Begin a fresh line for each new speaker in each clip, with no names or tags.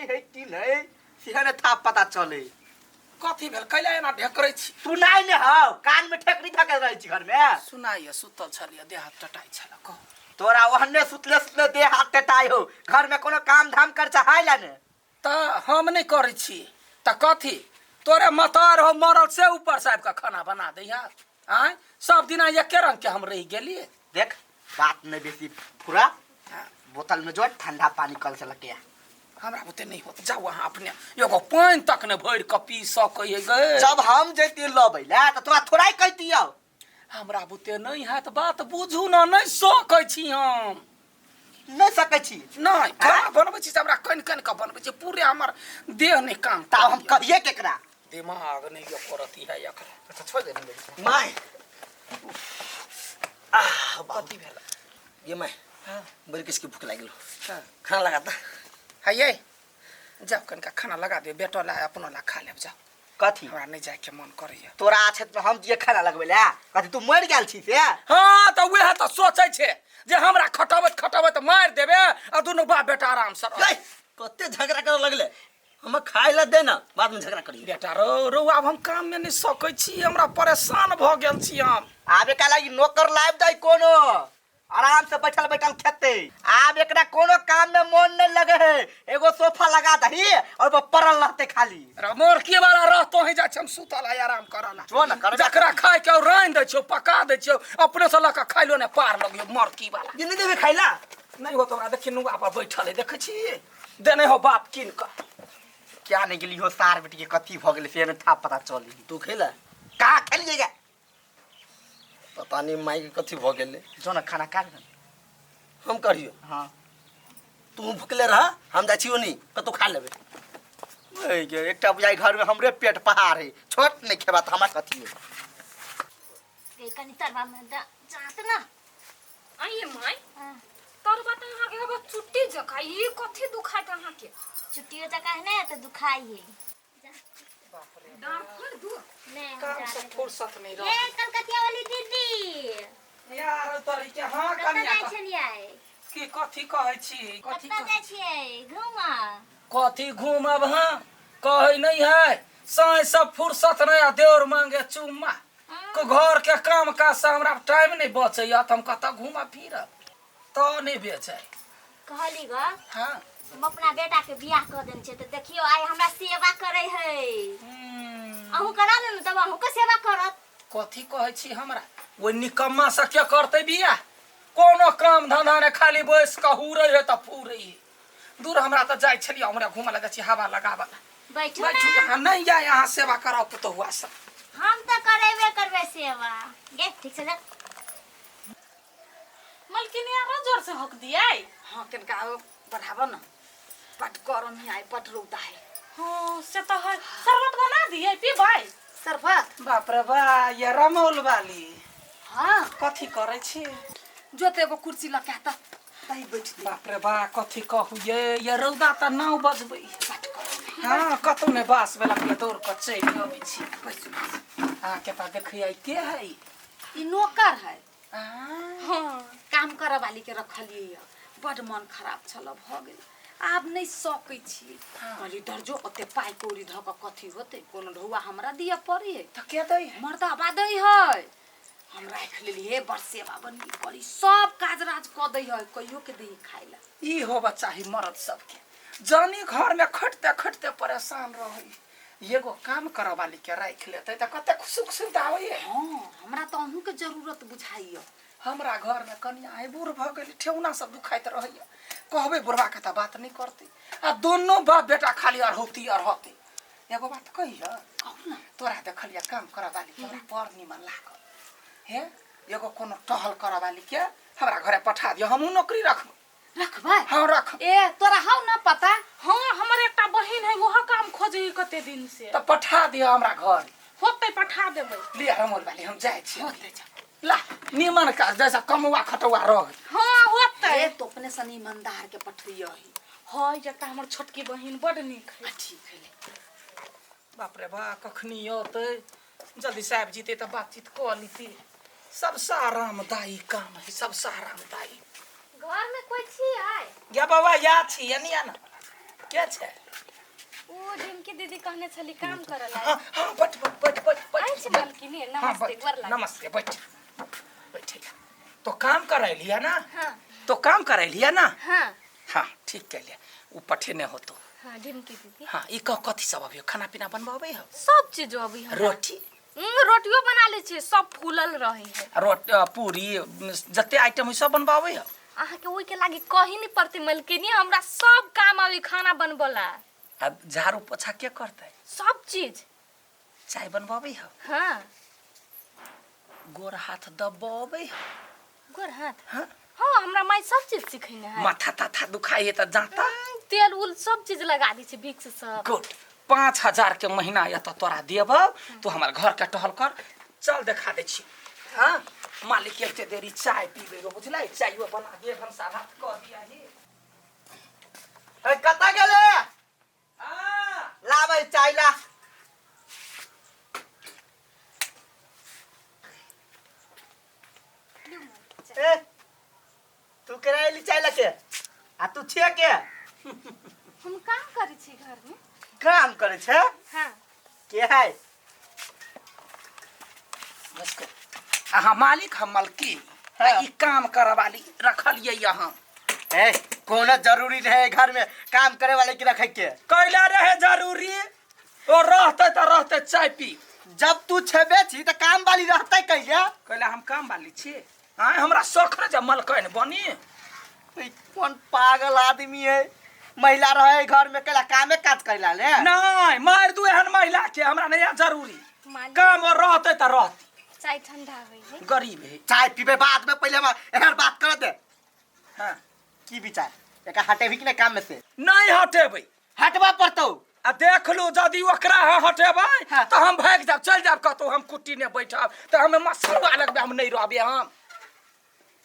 होई है कि नहीं सेहे ने था पता चले।
कथी भेल कैला एना ढेकरै छी?
तू नहीं ने हौ, कान में ठेकरी धकेल रहै छी घर में।
सुनाइए, सुतल छलियै, देह हाथ टटाइ छल, कह।
तोरा ओहने सुतले सुतले देह हाथ टटाइ हो, घर में कोनो काम धाम कर चाहै ला ने।
तऽ हम नहि करै छी तऽ कथी तोरे मतार हो मरल से ऊपर से आबि कऽ खाना बना दै है? आँय, सब दिना एके रंग के हम रहि गेलियै।
देख, बात नहीं बेसी पूरा बोतल में जो ठंडा पानी कल से लगे।
हमरा बुते नहीं होत, जाउ अहाँ अपने। एगो पानि तक नहि भरि कऽ पी सकै है गे।
जब हम जैती लबै ला तऽ तोरा थोड़ा ही कहतियौ।
हमरा बुते नहीं हैत, बात बुझू ने, नहीं सकै छी हम।
नहीं सकै छी?
नहीं, खाना बनबै छी से हमरा कनि कनि कऽ बनबै छी, पूरे हमर देह नहि काम।
तब हम कहिए केकरा?
दिमाग नहि यो करत है एकरा।
अच्छा छोड़ दे my. आह,
कथी भेल
ये my?
हाँ।
बड़ी किसकी भूख लागि गेलो।
हाँ।
खाना लगा ता।
है ये जाओ, कनिका खाना लगा दियो, बेटो ला अपनो ला खा लेब, जाओ।
कथी?
हमरा नहीं जाए के मन करैया।
तोरा आछत में हम दिए खाना लगबै ला? कथी तू मरि गेल छी से?
हाँ, तऽ वएह तऽ सोचै छै जे हमरा खटबैत खटबैत मारि देबे आ दुनू बाप बेटा आराम से रहब।
गई, कते झगड़ा करे लगले, हम खाए ला दे ना, बाद में झगड़ा करिए।
बेटा रो रो, आब हम काम में नहीं सकै छी, हमरा परेशान भऽ गेल छी हम।
आबे काला ई नौकर लाइब दै कोनो, आराम से बैठल बैठल खेते। आब एकरा कोनो काम में मन नहीं लगे है, एगो सोफा लगा दही और वो पड़ल रहते खाली।
रे मोरकी वाला रहतो ही, जाइ छी हम सुतल है, आराम करल।
जो ना करबे।
जकरा खाय के रानि दै छियौ, पका दै छियौ, अपने से लऽ कऽ खाइलो ने पार लगियो मरकी वाला।
ये नहीं देबे खाइला?
नहीं हो तोरा, देखी नुआ पर बैठल है, देखै छी देने हो बाप कीन कऽ।
क्या नहीं गेली हो सार बेटी के कथी भ गेलै से नहीं था पता चली।
तू खेला?
कहाँ खेलिएगा?
पता नहीं माई के कथी भ गेलै।
जो ना खाना खा ले।
हम करियो?
हाँ।
तू भुखले रह, हम जाइ छियो नी कतौ खा लेबे।
ए गे, एकटा बुझाइ घर में हमरे पेट पहाड़ है, छोट नहीं खेबा त हमरा कथी है।
गे कनी तरबा में द जात ना।
आइए माय।
हाँ।
तरबा त अहाँ के हबे चुट्टी जका, ई कथी दुखाइत अहाँ के?
छुट्टियो जका है ने तऽ दुखाइ है।
डाँर खोल दू।
नहीं, हम
काम से
जाने
फुर्सत नहीं
ए
रह।
कलकतिया वाली दीदी।
यार तोरी के, हाँ।
कतऽ
कनिया
जाइ छलियै?
की कथी कहै छी, कथी?
कतऽ जाइ छियै घूमऽ?
कथी घूमब? हाँ, कहै नहीं है साँझ सब फुर्सत नहीं आ देवर मांगे चुम्मा को, घर के काम काज से हमरा टाइम नहीं बचैया तऽ हम कतऽ घूमब फिरब? तऽ नहीं बेचै।
कहली ग।
हाँ।
हम अपना बेटा के बियाह कऽ देने छियै तऽ देखियौ आइ हमरा सेवा करै है। अहूँ करा लेनु तब अहूँ के सेवा करत।
कथी कहै छी, हमरा ओहि निकम्मा से के करतै बियाह? कोनो काम धंधा नहि, खाली बैस कऽ हुरै है तऽ फूरै है। दूर, हमरा तऽ जाइ छलियै, हमरा घूमऽ लए जाइ छी हवा लगाबऽ लए।
बैठू
बैठू
ना।
यहाँ नहीं जाए, यहाँ सेवा कराओ पुतहुआ सब।
हम तऽ करेबे करबै सेवा। गे ठीक से जा।
मलकिनी आरो जोर से हक दियाई।
हाँ, कनका बढ़ाबो ना, बड गरम है आइ, बड रौदा है।
हाँ से तो है, शरबत बना दिए पीबै?
शरबत।
बाप रे बा, ये रमौल वाली।
हाँ।
कथी करै छी?
जो तो एगो कुर्सी लगा त तही बैठ दे।
बाप रे बा, कथी कहू ये रौदा तऽ नाव बजबै। हाँ, कतौ ने बास बेला के दौड़ कऽ चलि अबै छी।
बैसू बैसू।
अहाँके तऽ देखियै के है?
ई नौकर है।
हाँ।
काम करऽ वाली के रखलियै यऽ, बड मन खराब छल भऽ गेल, आब नहि सकै छी। कहली डरजो, ओते पाइ कौड़ी धऽ कऽ कथी होतै? कोनो ढौआ हमरा दिअ पड़ै है?
तऽ के दै है?
मर्दाबा दै है। हम राखि लेलियै, बड़ सेवा बनी करी, सब काज राज कऽ दै है, कहियो के दै खाइ लए।
ई होबऽ चाही मर्द सबके, जानी घर में खटते खटते परेशान रहै, एगो काम करऽ वाली के राखि लेतै तऽ कतेक सुख सुविधा होइए।
हाँ, हमरा तऽ अहूँके जरूरत बुझाइए।
हमरा घर में कनिया है, बूढ़ भऽ गेली, ठेहुना सब दुखाइत रहैए, कहबै बुढ़वा के तऽ बात नहि करतै आ दोनो बाप बेटा खाली अरहौती अरहौती। एगो बात कहिय?
कहू ना।
तोरा देखलियै काम करऽ वाली के, हमरा बड़ निमन लागल हे। एगो कोनो टहल करऽ वाली के हमरा घरे पठा दिअ, हमहूँ नौकरी रखबै।
रखबै?
हाँ, रख।
ए तोरा हौ न पता?
हाँ, हमर एकटा बहिन है, वह काम खोजे है कते दिन से।
तऽ पठा दिअ हमरा घर।
होतै, पठा देबै।
लिअ रमौल वाली, हम जाइ छी।
होतै, जा।
ला निमन काज, जैसा कमौआ खटौआ रह।
हाँ होतै।
ए तो अपने सन ईमानदार के पठैयही।
हाँ, एकटा हमर छोटकी बहिन बड नीक है।
आ ठीक है ले।
बाप रे बा, कखनी औतै? जल्दी से आबि जेतै तऽ बातचीत कऽ लीती। सबसँ आरामदायी काम है, सबसँ आरामदायी।
घर में कोई छियै?
या बाबा, या छी, या नहीं आना के छै?
ओ झुमकी दीदी कहने छली काम करऽ ला।
हाँ हाँ, बैठ बैठ बैठ बैठ बैठ।
आयल छी मालकिनी।
हाँ,
नमस्ते,
बैठ।
गोर लागै।
नमस्ते, बैठ बैठ। तो काम करै लिया ना?
हाँ।
तो काम करै लिया ना?
हाँ।
हाँ, ठीक कैलिया, उ पठेने होतो।
हाँ, झुमकी दीदी।
हाँ, ई कह कथी सब अभी खाना पीना बनबाबै हो?
सब चीज अभी हमरा।
रोटी?
रोटियो बना लै छियै, सब फूलल रहे है।
रोट पूरी जते आइटम है सब बनबाबै हो?
अहाँके ओहि के लागी कही नहीं पड़ते मलकिनी, हमरा सब काम अभी खाना बनबला।
अब झाड़ू पोछा के करतै?
सब चीज।
चाय बनबाबै हो?
हाँ।
गोर हाथ दबाबै हो?
गोर हाथ?
हाँ।
हाँ, हमरा माई सब चीज सिखेने है।
माथा ताथा दुखाइ है त जाता?
तेल उल सब चीज लगा दै छै, विक्स सब।
गुड। 5000 के महीना या तो तोरा देबौ, तू हमर घर के टहल कर। चल देखा दै छी। हाँ, मालिक एते देरी चाय पीबे गो, बुझलै? चायो बना दे, भनसा भात कऽ दिया ही।
ए, कतऽ गेले?
हाँ।
लाबै चाय ला। ए, तू केना एली चाय लके? आ तू छियै के?
हम काम करै छी घर में।
काम करै छै?
हाँ।
के है?
बस अहाँ मालिक, हम मालकिन।
हाँ।
ई काम करऽ वाली रखलियै यहाँ।
ए, कोनो जरूरी रहे घर में काम करे वाले के रखे के?
कैला रहे जरूरी? ओ रहते त रहते चाय पी।
जब तू छेबे छी त काम वाली रहते कैला?
कैला हम काम वाली छी? आय हमरा शौख रहे जे मलकैन बनी।
ई कोन पागल आदमी है, महिला रहे घर में कैला कामे काज कैला ले?
नहीं, मार दू एहन महिला के, हमरा नहीं है जरूरी।
मालिक।
काम और रहते त रहते।
चाय ठंडा होई है।
गरीब है।
चाय पीबे बाद में, पहले हम एहन बात कर दे।
हाँ।
की विचार, एका हटेबी कि नहीं काम में से?
नहीं हटेबै।
हटबा पड़तौ।
आ देख लू, यदि ओकरा अहाँ हटेबै
हाँ।
तऽ हम भागि जायब, चलि जायब कतहु, हम कुट्टी नहि बैठब, तऽ हमे मसरुआ लगबै, हम नहि रहबै हम।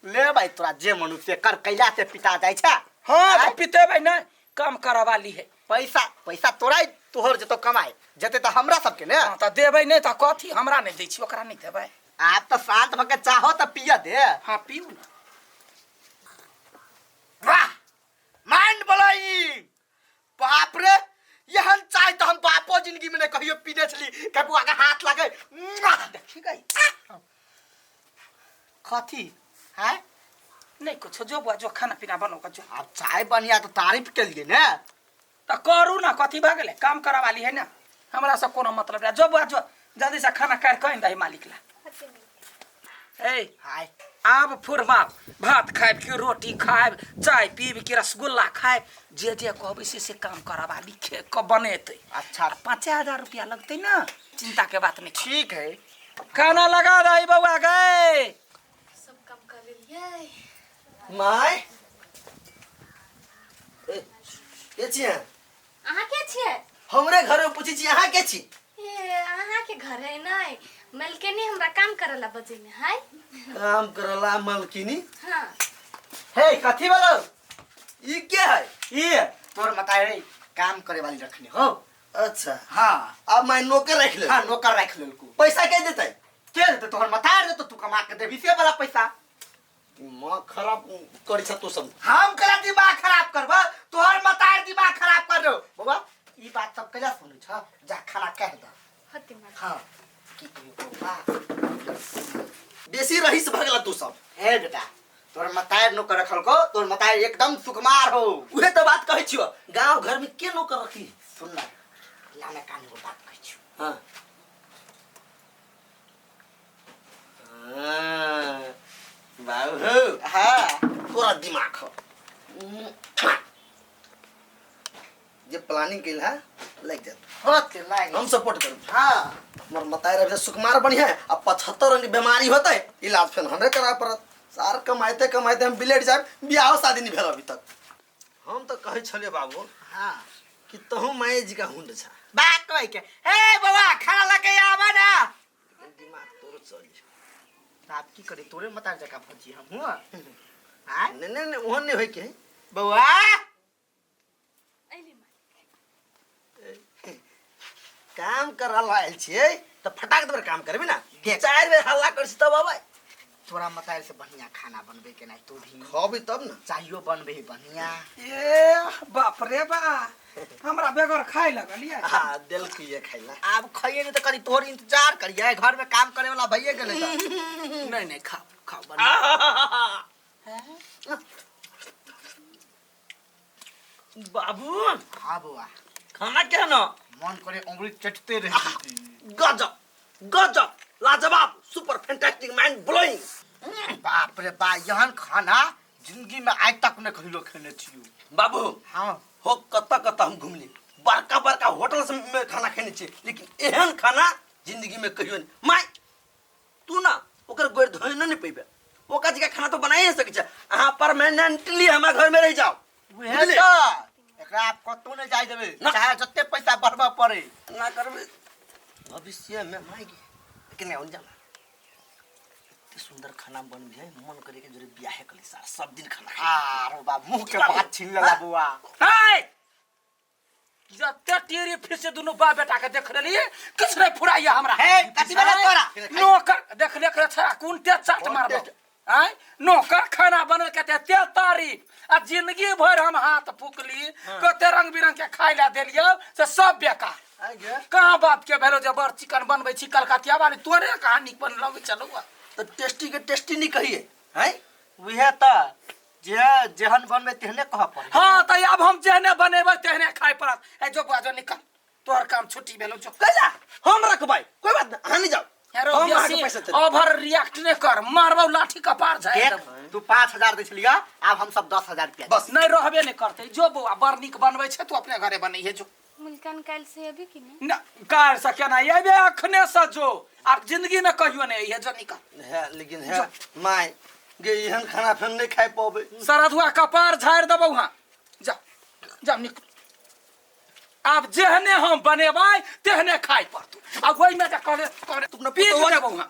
ले भाई, तोरा जे मनुष्य कर कैला से पिता जाइ छै।
हाँ, तऽ
आँय?
पितेबै नहि, काम करऽ वाली है।
पैसा पैसा तोरा तोहर जतो कमाए जते तऽ हमरा सबके ने।
हाँ, तऽ देबै नहि तऽ कथी, हमरा नहि दै छी, ओकरा नहि देबै।
आब तऽ शांत भऽ के चाहो तऽ पिय दे।
हाँ, पीउ ने।
वाह, माइंड ब्लोइंग। बाप रे, एहन चाय तऽ हम बापो जिंदगी में नहीं कहियो पीने छली। कबुआ के हाथ लागे।
देखी गई।
कथी है?
नहीं कुछ, जो बुआ जो खाना पीना बनो जो।
अब चाय बढ़िया तो तारीफ के लिए ने।
तऽ करू ना, कथी भऽ गेलै, काम करऽ वाली है ना, हमरा से कोनो मतलब नहीं। जो बुआ जो, जल्दी से खाना काटि कऽ आनि दही मालिक ला। ए,
हाय।
आब फुरमा भात खायब कि रोटी खायब, चाय पीब कि रसगुल्ला खायब, जे जे कहबै से से काम करऽ वाली खे कऽ बनेतै।
अच्छा।
5000 रुपया लगतै ना, चिंता के बात नहीं।
ठीक है।
खाना लगा दही बौआ गए।
सब काम कर लेलियै।
My, ए, के छियै?
अहाँ के छियै?
हमरे घर में पूछै छी अहाँ के छी?
ए, अहाँ के घर है नहीं, मलकिनी हमरा काम करे ला बजेने है।
काम करला मलकिनी?
हाँ।
हे, कथी बोलो?
ई के है?
ई तोर मताई रे, काम करे वाली रखने हो।
अच्छा।
हाँ।
अब मैं नौकर रख ले।
हाँ, नौकर रख लेलकू।
पैसा के देतै?
के देतै? तोहर मताई देतौ, तू कमा के देबी से वाला पैसा।
दिमाग खराब करी छ तू सब।
हम कला दिमाग खराब करबा, तोहर मताई दिमाग खराब कर दो। बौआ, ई बात सब कैला सुनै छ? जा खाना कह दे।
हति मालिक।
हाँ, की कहियो बौआ?
बेसी रहीस भगला तू सब।
हे बेटा, तोहर मताई नौकर रखलको, तोहर मताई एकदम सुकुमार हो।
उहे तो बात कहै छियो, गांव घर में के नौकर रखी?
सुन ना, लाना कान एगो बात कहै छियो।
हाँ। हाँ, बाबू।
हाँ।
तोरा दिमाग हो। जे प्लानिंग कैल है लग जात।
होते लाग।
हम सपोर्ट करू।
हाँ।
हमर मताई रहे सुकुमार बढ़िया है, आ 75 रंग के बीमारी होते इलाज फेन हमरे कराए पड़त। सार कमाइते कमाइते हम बिलेट जाब, बियाहो शादी नहीं भेल अभी तक। हम तो कहै छलियै बाबू।
हाँ।
कि तहु माए जी का हुंड छा।
बात कहै के। हे बाबा, खाना लके आवा ना।
दिमाग तोरो चली।
आप की करे, तोरे मतार जका भजी हम हुआ। हाँ?
नहीं, नहीं, नहीं, ओहन नहीं होय के।
बौआ।
अइली मालिक।
काम करल आयल छियै त फटाक दे काम करबी ना।
देख।
4 बेर हल्ला करছি तब आबै।
तोरा मताइल से बढ़िया खाना बनबे के नहीं तू भी
खबी तब ना।
चाहियो बनबे ही बढ़िया।
ए बाप रे बा, हमरा बेगर खाए लगलिए।
हां देल की ये खाइला।
आब खाइए नहीं तो करी तोहर इंतजार करिए, घर में काम करे वाला भइए गेले त।
नहीं नहीं खाओ खाओ बना।
बाबू।
हाँ बुआ।
खाना केहन?
मन करे अंगुली चटते रही।
गजब गजब लाजवाब सुपर फैंटास्टिक माइंड ब्लोइंग।
बाप रे बा, यहन खाना जिंदगी में आज तक नहीं कहियो खेने छियो।
बाबू।
हाँ।
हो कत्ता कत्ता हम घुमली, बड़का बड़का होटल से में खाना खेने छी, लेकिन एहन खाना जिंदगी में कहियो नहीं। माय तू ना ओकर गोर धोए न नहीं पेबे, ओका जी का खाना तो बनाई नहीं सकै छै। अहाँ परमानेंटली हमरा घर में रह जाओ।
उहे त एकरा आप कतौ नहीं जाय देबे, चाहे जते पैसा बढ़बा पड़े
ना करबे भविष्य में। माय के केने आउन जाना, इतने सुंदर खाना बन गया, मन करे के जोरे बियाह कली सार सब दिन खाना।
आरो बा मुंह के बात छीन लेला बुआ।
हे जते टीरी फिर से दुनु बाप बेटा के देख लेलिए, किछ नहीं फुराइया हमरा।
हे कथि भेलै तोरा?
नौकर देख ले के छड़ा कोन ते चाट मारबो। आय नौकर खाना बनल के ते तारीफ, आ जिंदगी भर हम हाथ फूकली, कते रंग बिरंग के खाइ ला देलियो से सब बेकार। कहाँ बाप के भेलो जे बड़ चिकन बनबै छी कलकतिया वाली, तोरे कहाँ नीक बन लगै चलौ।
तो टेस्टी के टेस्टी नहीं कहिए हैं?
उहे त जे जेहन बनबै तेहने कह पड़े।
हाँ त अब हम जेहने बनेबै तेहने खाइ पड़त। ए जो बुआ जो निकल, तोहर काम छुट्टी भेलो जो।
कैला हम रखबै, कोई बात नहीं, अहाँ नहीं जाओ। हम अहाँ के पैसा दे।
ओवर रिएक्ट नहीं कर, मारबौ लाठी कपार जाय।
तू 5000 दै छलिया, आब हम सब 10000 रुपया
बस।
नहीं रहबे नहीं करते। जो बौआ बड़ नीक बनबै छै, तू अपने घरे बनैहे जो।
मुल्कन काल से अभी कि नहीं?
ना काल से केना अयबे, अखने से जो, आब जिंदगी में कहियो नहीं अइहे जो निकल।
है लेकिन है my गे एहन खाना फेन नहीं खाइ पबै।
सरधुआ कपार झाड़ि देबौ। हाँ जा जा निकल। आब जेहने हम बनेबै तेहने खाइ पड़तौ। आ ओहिमे जे कहले कहले
तू अपना
पीट
पुतौआ
देबौ। हाँ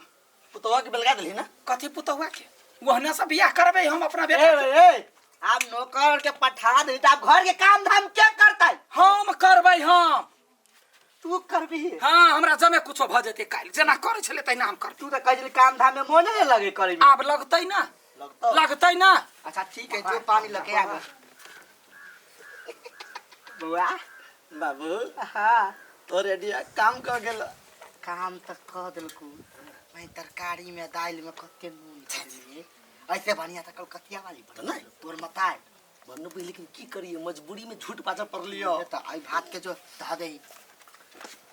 पुतौआ के बेलगा देलही ना?
कथी पुतौआ के? ओहने से बियाह करबै हम अपना बेटा के।
ए आब नौकर के पठा दे, आब घर के काम धाम के करतै?
हम करबै। हम
तू करबी?
हाँ हमरा जमे कुछो भ जेतै काल्हि, जेना करै छलै तहिना हम करबै।
तू त कहै छली काम धाम में मोने नहीं लगे करे में।
आब लगतै ना,
लगतौ
लगतै ना।
अच्छा ठीक है, जो पानी लगे आब बउआ।
बाबू।
हाँ
तोर रेडिया काम क गेल।
काम त क देलकू, मैं तरकारी में दाल में कते नून देलिए, ऐसे बढ़िया त कलकतिया वाली
त नहीं।
तोर मताय
बनबे, लेकिन की करिए मजबूरी में झूठ बाजा पड़लियो।
त आई भात के जो ध दे।